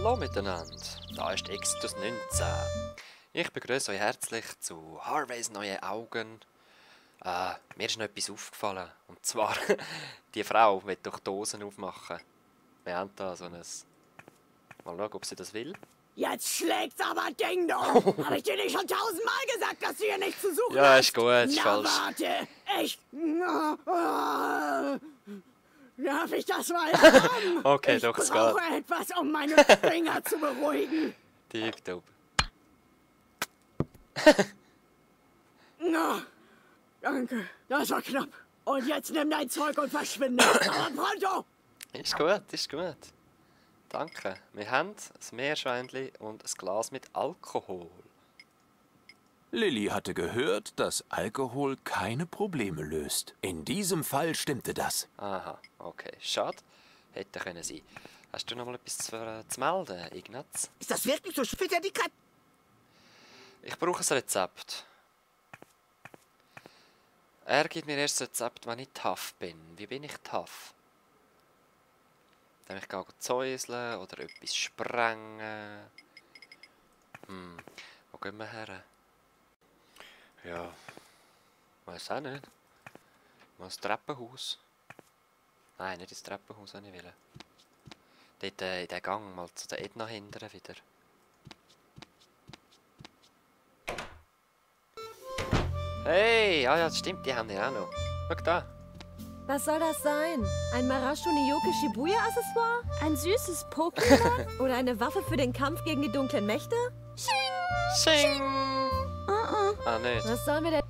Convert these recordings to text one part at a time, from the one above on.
Hallo miteinander, da ist Exitus 19. Ich begrüße euch herzlich zu Harveys neue Augen. Mir ist noch etwas aufgefallen, und zwar, die Frau will doch Dosen aufmachen. Wir haben da so ein... Mal schauen, ob sie das will. Jetzt schlägt's aber Ding Dong! Hab ich dir nicht schon 1000-mal gesagt, dass du hier nichts zu suchen hast? Ja, ist gut, ist Na, falsch. warte! Ich... Darf ich das mal haben? Okay, ich doch, es brauche geht. etwas, um meine Finger zu beruhigen. Tipptopp. Na, danke, das war knapp. Und jetzt nimm dein Zeug und verschwinde. Aber pronto! Ist gut, ist gut. Danke. Wir haben ein Meerschweinchen und ein Glas mit Alkohol. Lilly hatte gehört, dass Alkohol keine Probleme löst. In diesem Fall stimmte das. Aha, okay. Schade. Hätte können sein. Hast du noch mal etwas zu melden, Ignaz? Ist das wirklich so schwer, die Katze? Ich brauche ein Rezept. Er gibt mir erst ein Rezept, wenn ich tough bin. Wie bin ich tough? Dann ich gehe zäuseln oder etwas sprengen. Wo gehen wir her? Ja, weiß auch nicht. Mal ins Treppenhaus. Nein, nicht ins Treppenhaus, wenn ich will. Dort in den Gang, mal zu der Edna hindern wieder. Hey, ja, das stimmt, die haben die auch noch. Schau da. Was soll das sein? Ein Marashu Niyoke Shibuya Accessoire? Ein süßes Pokémon? Oder eine Waffe für den Kampf gegen die dunklen Mächte? Sching! Ah, nicht. Was sollen wir denn?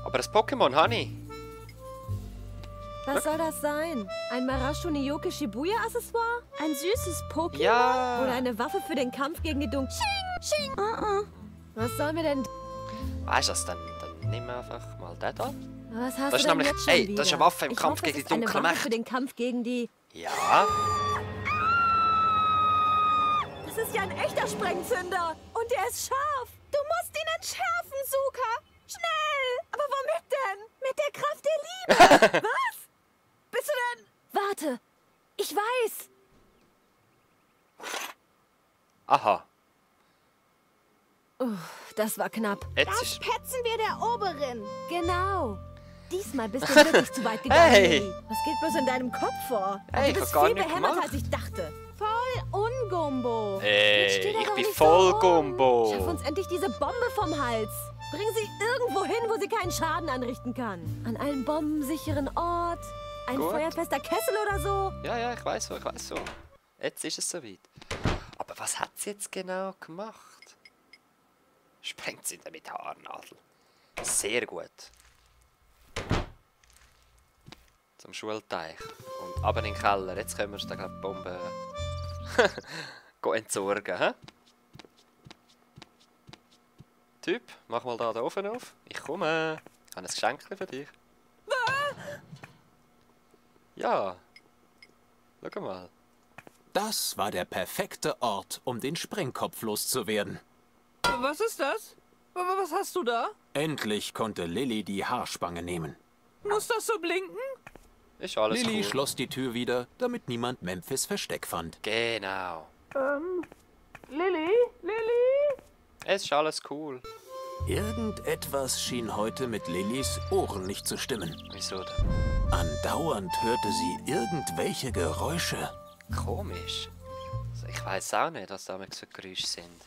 Aber das Pokémon habe ich. Was soll das sein? Ein Marashu Niyoke Shibuya Accessoire? Ein süßes Pokémon? Ja. Oder eine Waffe für den Kampf gegen die dunklen... Was sollen wir denn... Weißt du das, dann nimm einfach mal den da. Was hast Das ist du denn nämlich- jetzt schon ey, wieder? das ist eine Waffe im Ich Kampf hoffe, gegen es die ist eine dunklen Waffe Mächte. für den Kampf gegen die... Ja. Das ist ja ein echter Sprengzünder. Und er ist scharf. Du musst ihn entschärfen, Suka. Schnell. Aber womit denn? Mit der Kraft der Liebe. Was? Bist du denn... Warte. Ich weiß. Aha. Das war knapp. Jetzt ist... Petzen wir der Oberin. Genau. Diesmal bist du wirklich zu weit gegangen, Hey. Lilly. Was geht bloß in deinem Kopf vor? Hey, du ich bist hab gar viel nichts behämmerter, gemacht. als ich dachte. Voll Ungumbo. Jetzt steh Hey, da ich doch bin nicht voll so rum. Gumbo. Schaff uns endlich diese Bombe vom Hals. Bring sie irgendwo hin, wo sie keinen Schaden anrichten kann. An einen bombensicheren Ort. Ein Gut. feuerfester Kessel oder so. Ja, ich weiß so, ich weiß so. Jetzt ist es soweit. Aber was hat sie jetzt genau gemacht? Sprengt sie denn mit Haarnadel? Sehr gut. Zum Schulteich. Und ab in den Keller. Jetzt können wir uns da glaub die Bombe entsorgen. He? Typ, mach mal da den Ofen auf. Ich komme. Ich habe ein Geschenk für dich. Ja. Schau mal. Das war der perfekte Ort, um den Sprengkopf loszuwerden. Was ist das? Was hast du da? Endlich konnte Lilly die Haarspange nehmen. Muss das so blinken? Ist alles Lilly cool. schloss die Tür wieder, damit niemand Memphis Versteck fand. Genau. Lilly? Es ist alles cool. Irgendetwas schien heute mit Lillys Ohren nicht zu stimmen. Wieso denn? Andauernd hörte sie irgendwelche Geräusche. Komisch. Also ich weiß auch nicht, was da so Geräusche sind.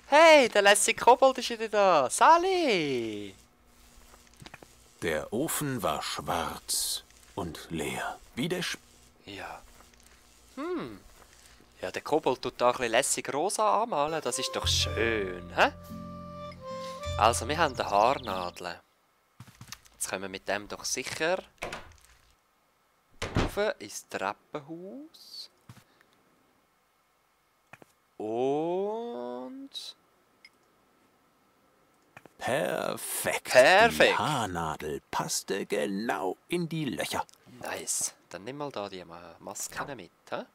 Hey, der lässige Kobold ist wieder da. Sally! Der Ofen war schwarz und leer. Wie der Ja. Ja, der Kobold tut da ein bisschen lässig rosa anmalen. Das ist doch schön, hä? Also, wir haben eine Haarnadel. Jetzt können wir mit dem doch sicher rauf ins Treppenhaus. Und... Perfekt. Perfekt. Die Haarnadel passte genau in die Löcher. Nice. Dann nimm mal da die Masken mit, hä?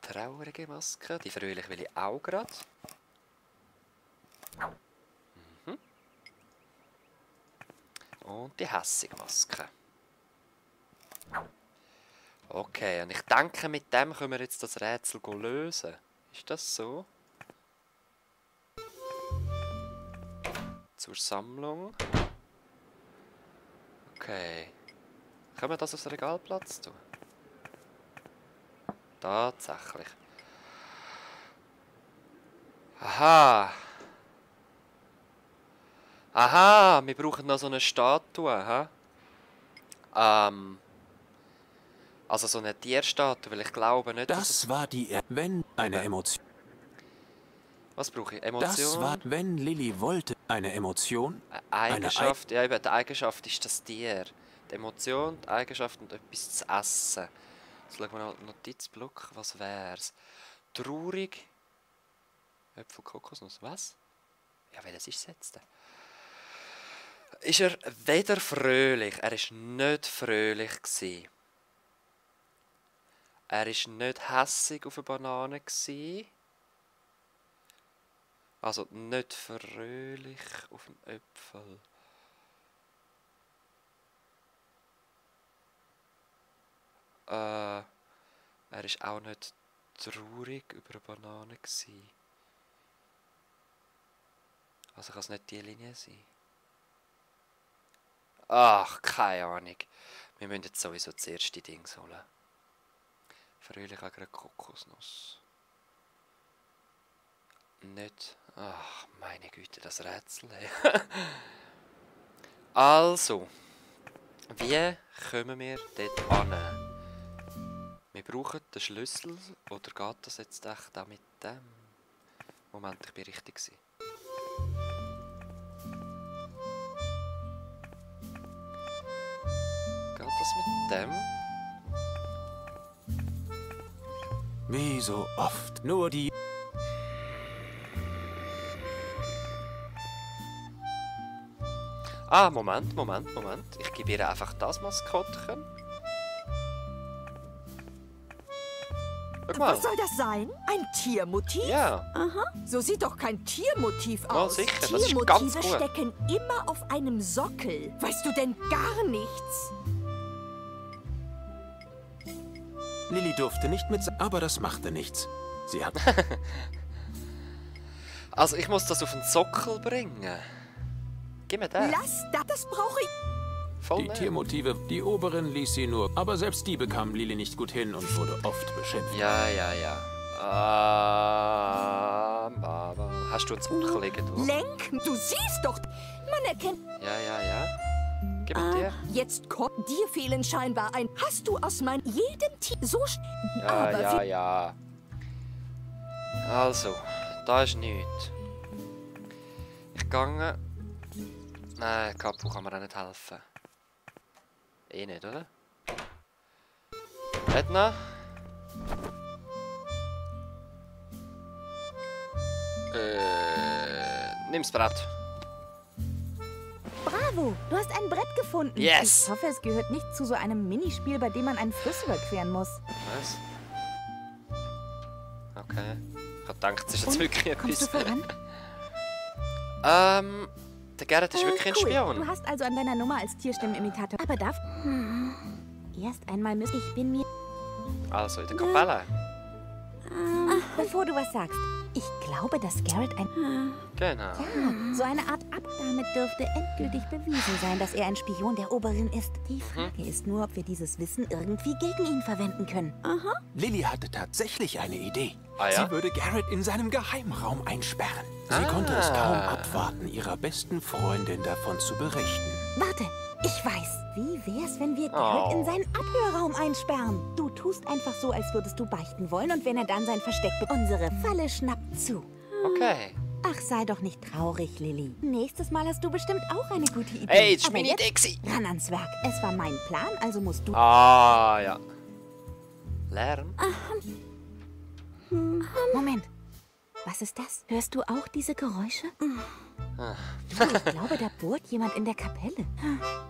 Traurige Maske, die fröhlich will ich auch gerade. Und die hässige Maske. Okay, und ich denke, mit dem können wir jetzt das Rätsel lösen. Ist das so? Zur Sammlung. Okay. Können wir das aufs Regalplatz tun? Tatsächlich. Aha. Aha, wir brauchen noch so eine Statue, hä? Also so eine Tierstatue, weil ich glaube nicht, dass Das war die... Wenn eine Emotion... Was brauche ich? Emotion? Das war, wenn Lilly wollte, eine Emotion. Eine Eigenschaft, ja eben, die Eigenschaft ist das Tier. Die Emotion, die Eigenschaft und etwas zu essen. Jetzt schauen wir noch Notizblock, was wär's? Traurig. Äpfel, Kokosnuss, was? Ja, welches ist es jetzt? Ist er weder fröhlich, er ist nicht fröhlich gsi. Er ist nicht hässig auf eine Banane gsi. Also nicht fröhlich auf einen Äpfel. Er ist auch nicht traurig über eine Banane gsi. Also kann es nicht die Linie sein. Ach, keine Ahnung. Wir müssen jetzt sowieso das erste Ding holen. Fröhlich wegen einer Kokosnuss. Nicht. Ach, meine Güte, das Rätsel. Also, wie kommen wir dort an? Wir brauchen den Schlüssel. Oder geht das jetzt echt auch mit dem? Moment, ich bin richtig gewesen. Geht das mit dem? Wie so oft. Nur die... Ah, Moment. Ich gebe ihr einfach das Maskottchen. Guck mal. Was soll das sein? Ein Tiermotiv? Ja. So sieht doch kein Tiermotiv Ja, aus. sicher, das ist ganz Tiermotive gut. stecken immer auf einem Sockel. Weißt du denn gar nichts? Lilly durfte nicht mit... Aber das machte nichts. Sie hat... Also, ich muss das auf den Sockel bringen. Gib mir den. Lass das brauche ich. Voll Die nett. Tiermotive, die oberen ließ sie nur... Aber selbst die bekam Lilly nicht gut hin und wurde oft beschimpft. Ja. Aber hast du einen Sockel irgendwo? Lenk, du siehst doch. Man erkennt. Ja. Gib mir dir. Jetzt kommt. Dir fehlen scheinbar ein. Hast du aus jedem Tier so... Aber Ja. Also, da ist nichts. Ich gehe. Nein, Kapu kann mir auch nicht helfen. Eh nicht, oder? Edna? Nimm's Brett. Bravo, du hast ein Brett gefunden. Yes. Ich hoffe, es gehört nicht zu so einem Minispiel, bei dem man einen Fluss überqueren muss. Was? Okay. Ich hab gedacht, es ist jetzt Und, wirklich kommst du etwas. voran? Der Gerrit ist wirklich ein Cool. Spion. Du hast also an deiner Nummer als Tierstimmenimitator. Aber darf... Erst einmal müsste ich bin mir... Also, in der Kapelle. Bevor du was sagst. Ich glaube, dass Garrett ein... Genau. Ja, so eine Art Damit dürfte endgültig bewiesen sein, dass er ein Spion der Oberin ist. Die Frage ist nur, ob wir dieses Wissen irgendwie gegen ihn verwenden können. Lilly hatte tatsächlich eine Idee. Ah, ja? Sie würde Garrett in seinem Geheimraum einsperren. Sie konnte es kaum abwarten, ihrer besten Freundin davon zu berichten. Warte, ich weiß. Wie wär's, wenn wir Garrett in seinen Abhörraum einsperren? Du tust einfach so, als würdest du beichten wollen und wenn er dann sein Versteck mit unsere Falle schnappt zu. Okay. Ach, sei doch nicht traurig, Lilly. Nächstes Mal hast du bestimmt auch eine gute Idee. Hey, das war Aber meine jetzt Idee gewesen. ran ans Werk. Es war mein Plan, also musst du... Ah, ja. Lärm? Moment. Was ist das? Hörst du auch diese Geräusche? Ich glaube, da bohrt jemand in der Kapelle.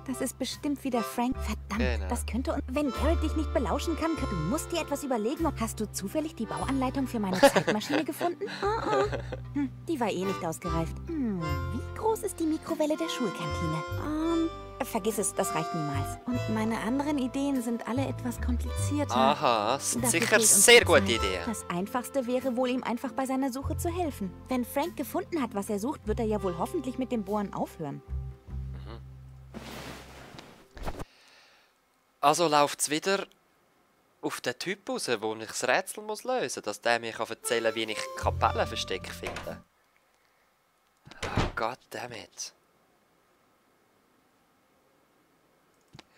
Das ist bestimmt wieder Frank. Verdammt, Genau. das könnte... Wenn Garrett dich nicht belauschen kann, du musst dir etwas überlegen. Hast du zufällig die Bauanleitung für meine Zeitmaschine gefunden? Die war eh nicht ausgereift. Wie groß ist die Mikrowelle der Schulkantine? Vergiss es, das reicht niemals. Und meine anderen Ideen sind alle etwas komplizierter. Aha, das sind Dafür sicher fehlt uns sehr die gute Zeit. Ideen. Das Einfachste wäre wohl, ihm einfach bei seiner Suche zu helfen. Wenn Frank gefunden hat, was er sucht, wird er ja wohl hoffentlich mit dem Bohren aufhören. Also läuft es wieder auf den Typ raus, wo ich das Rätsel lösen muss, dass der mir erzählen kann, wie ich Kapellenversteck finde. Oh, goddammit.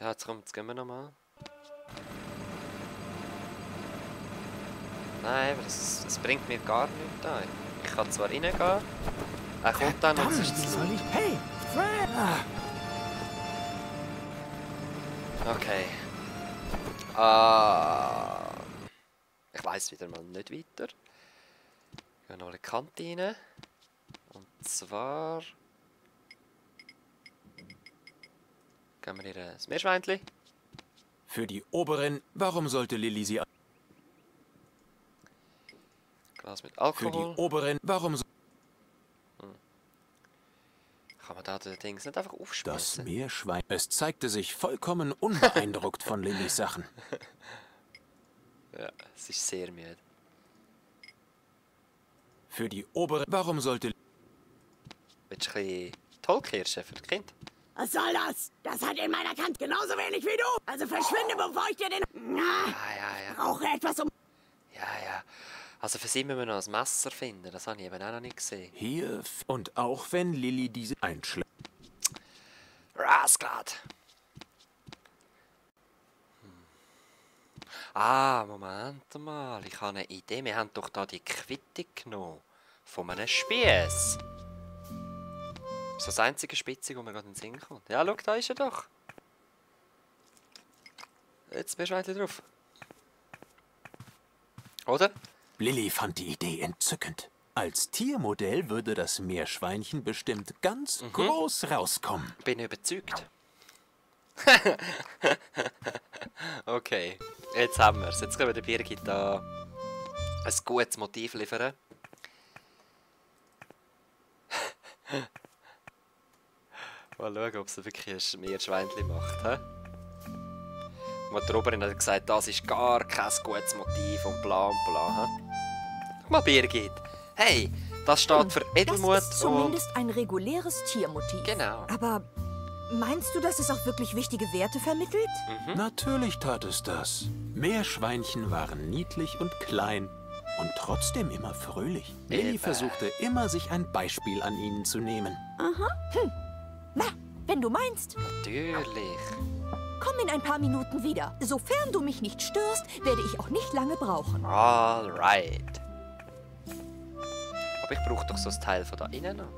Ja, jetzt gehen wir nochmal. Nein, aber das bringt mir gar nichts an. Ich kann zwar reingehen, er kommt dann und es ist zu laut. Hey, Frank! Okay. Ich weiss wieder mal nicht weiter. Ich gehe noch eine Kante rein. Und zwar... Gehen wir hier das Meerschweinchen. Für die Oberen, warum sollte Lilly sie... Glas mit Für Alkohol. die Oberen, warum so... Kann man da den Dings nicht einfach Das aufschmeißen? Meerschwein... Es zeigte sich vollkommen unbeeindruckt von Lillys Sachen. Ja, es ist sehr müde. Für die Oberen, warum sollte... Willst du ein bisschen Tollkirsche für das Kind? Was soll das? Das hat in meiner Hand genauso wenig wie du. Also verschwinde, bevor ich dir den... Na, Ja. brauche etwas um... Ja. Also für sie müssen wir noch ein Messer finden. Das habe ich eben auch noch nicht gesehen. Hier... Und auch wenn Lilly diese einschlägt... Rasglad! Ah, Moment mal. Ich habe eine Idee. Wir haben doch da die Quittung genommen. Von einem Spieß. Das ist das einzige Spitze, wo mir gerade in den Sinn kommt. Ja, schau, da ist er doch. Jetzt bist du weiter drauf. Oder? Lilly fand die Idee entzückend. Als Tiermodell würde das Meerschweinchen bestimmt ganz groß rauskommen. Bin überzeugt. Okay, jetzt haben wir es. Jetzt können wir der Birgit da ein gutes Motiv liefern. Mal schauen, ob sie wirklich ein Meerschweinchen macht. He? Die Oberin hat gesagt, das ist gar kein gutes Motiv und bla und bla. He? Guck mal, Birgit. Hey, das steht für Edelmut Das ist zumindest ein reguläres Tiermotiv. Genau. Aber meinst du, dass es auch wirklich wichtige Werte vermittelt? Natürlich tat es das. Meerschweinchen waren niedlich und klein und trotzdem immer fröhlich. Lilly Eben. versuchte immer, sich ein Beispiel an ihnen zu nehmen. Na, wenn du meinst, Natürlich. komm in ein paar Minuten wieder. Sofern du mich nicht störst, werde ich auch nicht lange brauchen. Alright. Aber ich brauche doch so ein Teil von da innen noch.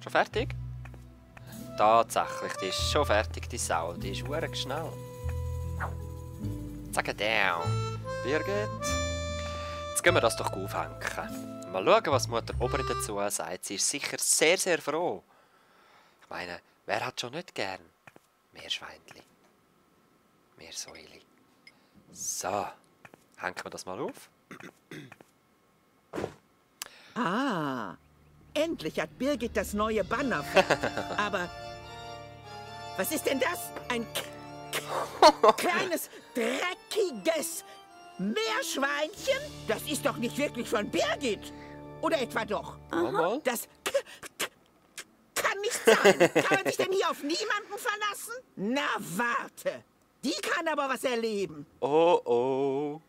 Schon fertig? Tatsächlich, die ist schon fertig, die Sau. Die ist verdammt schnell. Zack, down. Birgit. Jetzt gehen wir das doch aufhängen. Mal schauen, was Mutter Oberin dazu sagt. Sie ist sicher sehr, sehr froh. Ich meine, wer hat schon nicht gern Meerschweinchen? Meersäule. So, hängen wir das mal auf. Ah, endlich hat Birgit das neue Banner fertig. Aber was ist denn das? Ein kleines, dreckiges Meerschweinchen? Das ist doch nicht wirklich von Birgit. Oder etwa doch? Mal. Das kann nicht sein. Kann man sich denn hier auf niemanden verlassen? Na, warte. Die kann aber was erleben. Oh, oh.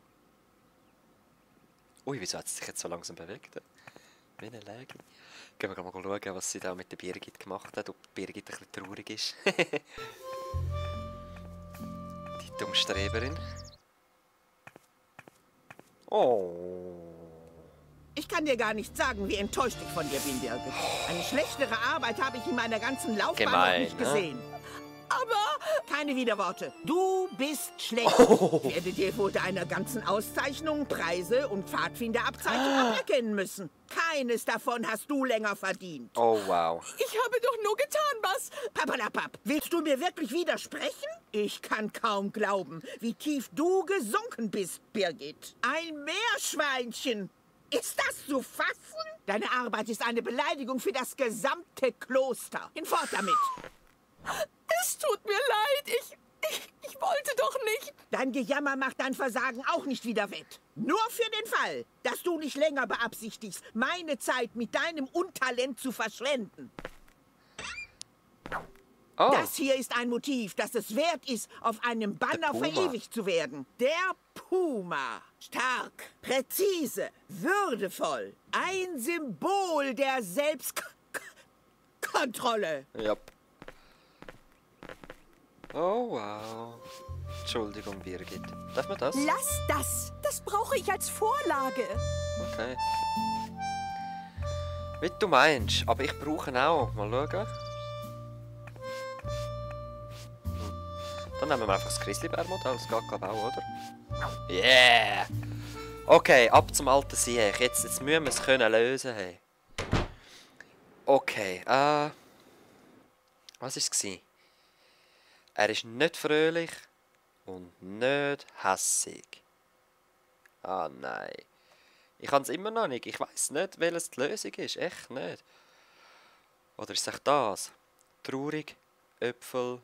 Ui, wieso hat sie sich jetzt so langsam bewegt? Wie eine Läge. Gehen wir mal schauen, was sie da mit der Birgit gemacht hat. Ob Birgit ein bisschen traurig ist. Die Dummstreberin. Oh. Ich kann dir gar nicht sagen, wie enttäuscht ich von dir bin, Birgit. Eine schlechtere Arbeit habe ich in meiner ganzen Laufbahn Gemein, noch nicht ne? gesehen. Aber keine Widerworte. Du bist schlecht. Oh. Ich werde dir wohl deine ganzen Auszeichnungen, Preise und Pfadfinderabzeichen anerkennen müssen. Keines davon hast du länger verdient. Oh, wow. Ich habe doch nur getan, was... Papalapap, willst du mir wirklich widersprechen? Ich kann kaum glauben, wie tief du gesunken bist, Birgit. Ein Meerschweinchen. Ist das zu fassen? Deine Arbeit ist eine Beleidigung für das gesamte Kloster. Hinfort damit. Es tut mir leid. Ich wollte doch nicht. Dein Gejammer macht dein Versagen auch nicht wieder wett. Nur für den Fall, dass du nicht länger beabsichtigst, meine Zeit mit deinem Untalent zu verschwenden. Oh, Das hier ist ein Motiv, das es wert ist, auf einem Banner Puma. verewigt zu werden. Der Puma. Stark, präzise, würdevoll. Ein Symbol der Selbstkontrolle. ja. Oh, wow. Entschuldigung, Birgit. Darf man das? Lass das. Das brauche ich als Vorlage. Okay. Wie du meinst, aber ich brauche ihn auch. Mal schauen. Dann nehmen wir einfach das Grizzlybär-Modell. Das geht, glaube ich, auch, oder? Yeah! Okay, ab zum alten Sieg. Jetzt müssen wir es können lösen. Hey. Okay, was war es? Er ist nicht fröhlich und nicht hässig. Ah nein. Ich kann es immer noch nicht. Ich weiß nicht, welches die Lösung ist. Echt nicht. Oder ist es echt das? Traurig, Äpfel.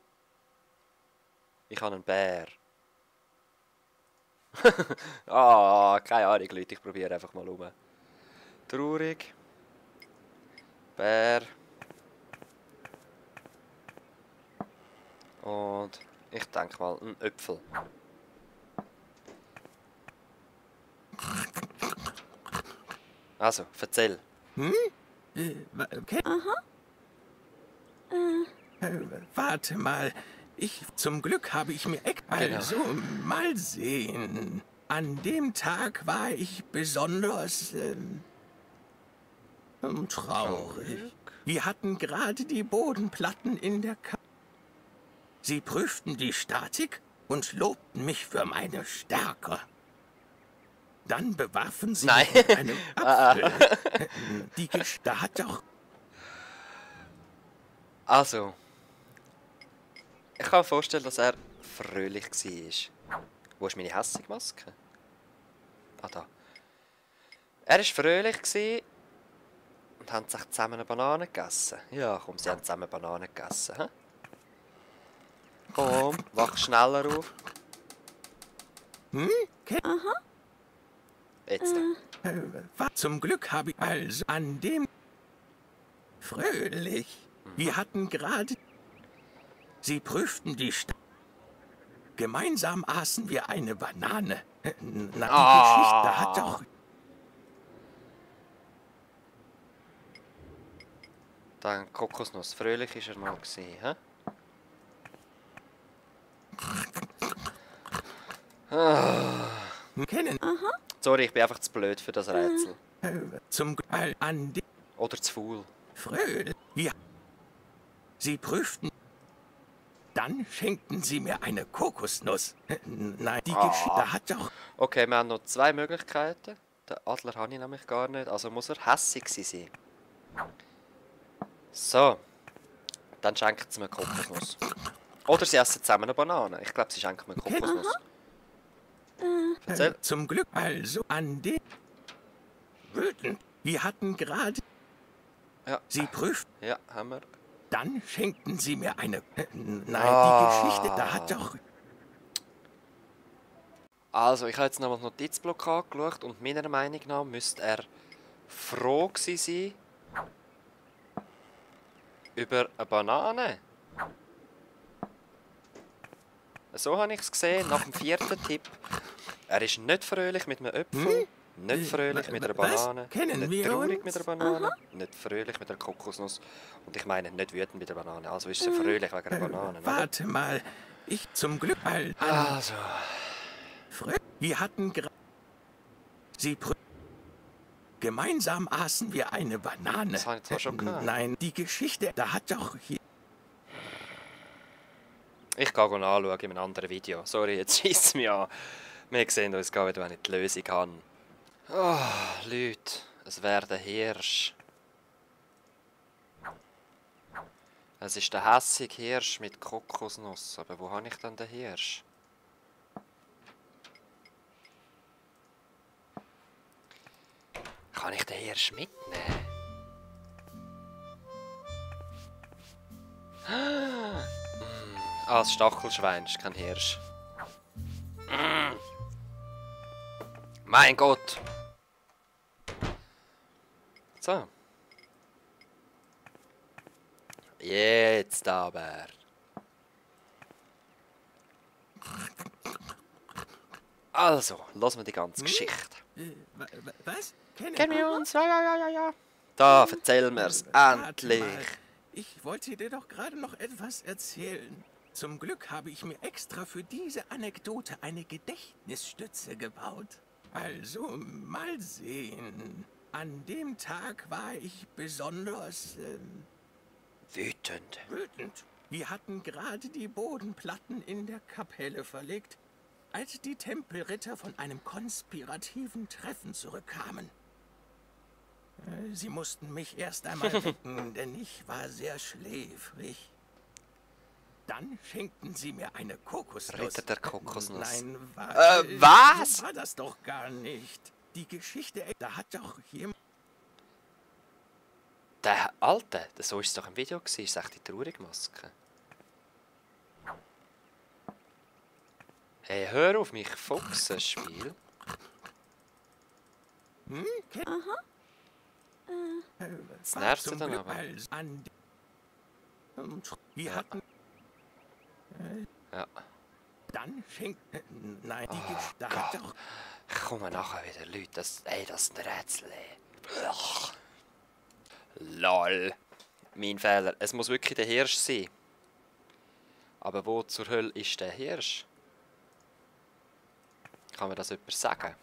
Ich habe einen Bär. Keine Ahnung, Leute. Ich probiere einfach mal rum. Traurig. Bär. Und ich denke mal, ein Äpfel. Also, erzähl. Okay. Warte mal. Zum Glück habe ich mir Also, mal sehen. An dem Tag war ich besonders traurig. Wir hatten gerade die Bodenplatten in der Sie prüften die Statik und lobten mich für meine Stärke. Dann bewarfen sie mich mit einem Apfel. Die Geschichte hat doch... Also, ich kann mir vorstellen, dass er fröhlich war. Wo ist meine hässliche Maske? Ah, da. Er war fröhlich und haben sich zusammen eine Banane gegessen. Ja, komm, sie haben zusammen Bananen gegessen. He? Komm, wach schneller auf. Jetzt. Zum Glück habe ich also an dem... Fröhlich. Wir hatten gerade... Sie prüften die Gemeinsam aßen wir eine Banane. Na, die Geschichte hat doch... Dann Kokosnuss. Fröhlich war er mal. He? Kennen. Sorry, ich bin einfach zu blöd für das Rätsel. Zum Glück an dem... Oder zu faul. Fröhlich. Ja. Sie prüften... Dann schenkten sie mir eine Kokosnuss. Nein, die Geschichte hat doch... Okay, wir haben noch zwei Möglichkeiten. Den Adler habe ich nämlich gar nicht. Also muss er hässig sein. So. Dann schenkt sie mir Kokosnuss. Oder sie essen zusammen eine Banane. Ich glaube, sie schenken mir Kokosnuss. Erzähl. Zum Glück also an den... Wütend. Wir hatten gerade... Ja. Sie prüften... Ja, haben wir. Dann schenkten sie mir eine... Nein, die Geschichte, da hat doch... Also, ich habe jetzt nochmal das Notizblock angeschaut und meiner Meinung nach müsste er froh gewesen sein über eine Banane. So habe ich es gesehen, nach dem vierten Tipp. Er ist nicht fröhlich mit einem Äpfel, nicht fröhlich mit einer Banane, Kennen nicht wir traurig uns? mit einer Banane, nicht fröhlich mit einer Kokosnuss und ich meine nicht wütend mit der Banane. Also ist er fröhlich wegen einer Banane. Oder? Warte mal. Ich zum Glück... Also, Wir hatten gerade... Sie prüften... Gemeinsam aßen wir eine Banane. Das habe ich zwar schon gehabt. Nein, die Geschichte, da hat doch hier... ich gehe anschauen in einem anderen Video. Sorry, jetzt schießt es mich an. Wir sehen uns wieder, wenn ich die Lösung habe. Oh, Leute, es wäre der Hirsch. Es ist der hässige Hirsch mit Kokosnuss. Aber wo habe ich denn den Hirsch? Kann ich den Hirsch mitnehmen? Ah, das Stachelschwein ist kein Hirsch. Mein Gott! So. Jetzt aber. Also, lassen wir die ganze Geschichte. Was? Kennen wir uns? Ja. Da, erzähl mir's endlich. Ich wollte dir doch gerade noch etwas erzählen. Zum Glück habe ich mir extra für diese Anekdote eine Gedächtnisstütze gebaut. Also, mal sehen. An dem Tag war ich besonders Wütend. wütend. Wir hatten gerade die Bodenplatten in der Kapelle verlegt, als die Tempelritter von einem konspirativen Treffen zurückkamen. Sie mussten mich erst einmal wecken, denn ich war sehr schläfrig. Dann schenkten sie mir eine Kokosnuss. Ritter der Kokosnuss. Nein, was? So war das doch gar nicht. Die Geschichte, da hat doch jemand... Der Alte, so war es doch im Video, ist echt die traurige Maske. Hey, hör auf mich fuchsen, Spiel. Das nervt sie dann aber. Wir hatten... Ja. Dann schenkten... Nein, die Geschichte Gott. hat doch... Ich komme nachher wieder, Leute. Das ist ein Rätsel. Lol. Mein Fehler. Es muss wirklich der Hirsch sein. Aber wo zur Hölle ist der Hirsch? Kann mir das jemand sagen?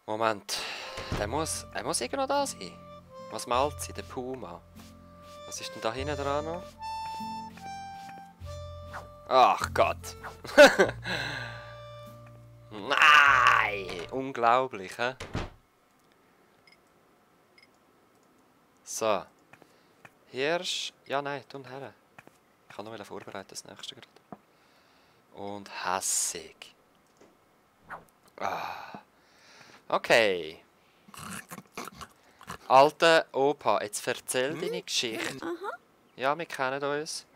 Moment. Er muss irgendwo da sein. Was malt sie? Der Puma. Was ist denn da hinten dran noch? Ach Gott. Nein! Unglaublich, hä? So. Hirsch. Ja, nein, tun her. Ich kann noch vorbereiten, das nächste gerade. Und hässig. Ah. Okay. Alter Opa, jetzt erzähl deine Geschichte. Ja, wir kennen uns.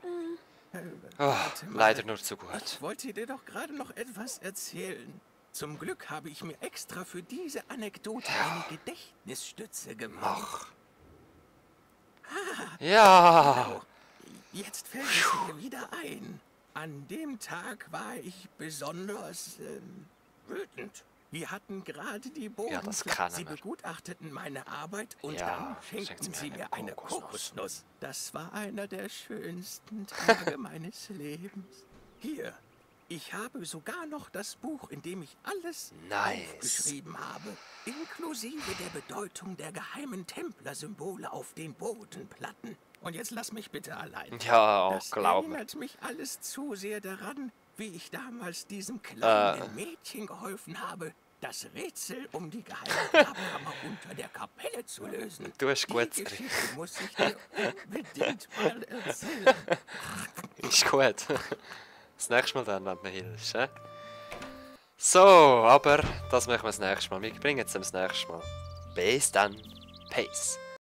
Leider nur zu gut. Ich wollte dir doch gerade noch etwas erzählen. Zum Glück habe ich mir extra für diese Anekdote eine Gedächtnisstütze gemacht. Ja. Genau. Jetzt fällt es mir wieder ein. An dem Tag war ich besonders wütend. Wir hatten gerade die Ja, das Bodenplatten. kann Sie er. begutachteten meine Arbeit und Ja, dann schenken schenkten Sie sie mir mir eine eine Kokosnuss. Kokosnuss. Das war einer der schönsten Tage meines Lebens. Hier, ich habe sogar noch das Buch, in dem ich alles Nice. aufgeschrieben habe, inklusive der Bedeutung der geheimen Templersymbole auf den Bodenplatten. Und jetzt lass mich bitte allein. Ja, Das glaub mir. erinnert mich alles zu sehr daran, wie ich damals diesem kleinen Mädchen geholfen habe, das Rätsel um die geheime Grabkammer unter der Kapelle zu lösen. Du hast gut Die gesagt. Geschichte muss ich dir unbedingt mal erzählen. Ist gut. Das nächste Mal dann, wenn du mir hilfst. He? So, aber das machen wir das nächste Mal. Wir bringen es das nächste Mal. Bis dann. Peace.